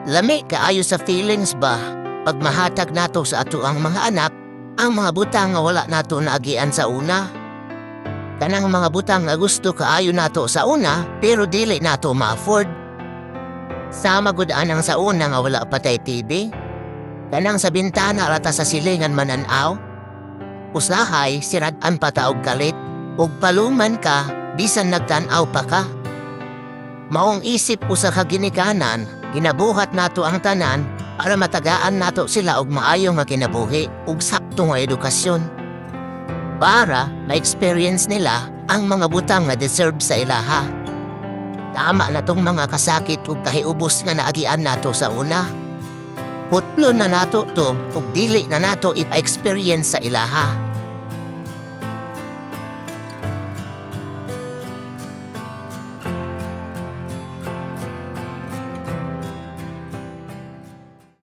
Lami kaayo sa feelings ba pag mahatag nato sa atoang mga anak ang mga butang nga wala nato naagian sa una. Kanang mga butang nga gusto kaayo nato sa una pero dili nato ma-afford. Sama gud anang sa una nga wala pa tay TV. Kanang sa bintana ra ta sa silingan manan-aw. Usahay sirad-an pa ta og kalit ug paluman ka bisan nagtan-aw pa ka. Maong isip usa ka ginikanan, ginabuhat nato ang tanan para matagaan nato sila og maayo nga kinabuhi ug sakto nga edukasyon. Para ma-experience nila ang mga butang nga deserve sa ilaha. Tama na tong mga kasakit ug kahiubos nga naagian nato sa una. Putlon na nato to ug dili na nato ipa-experience sa ilaha.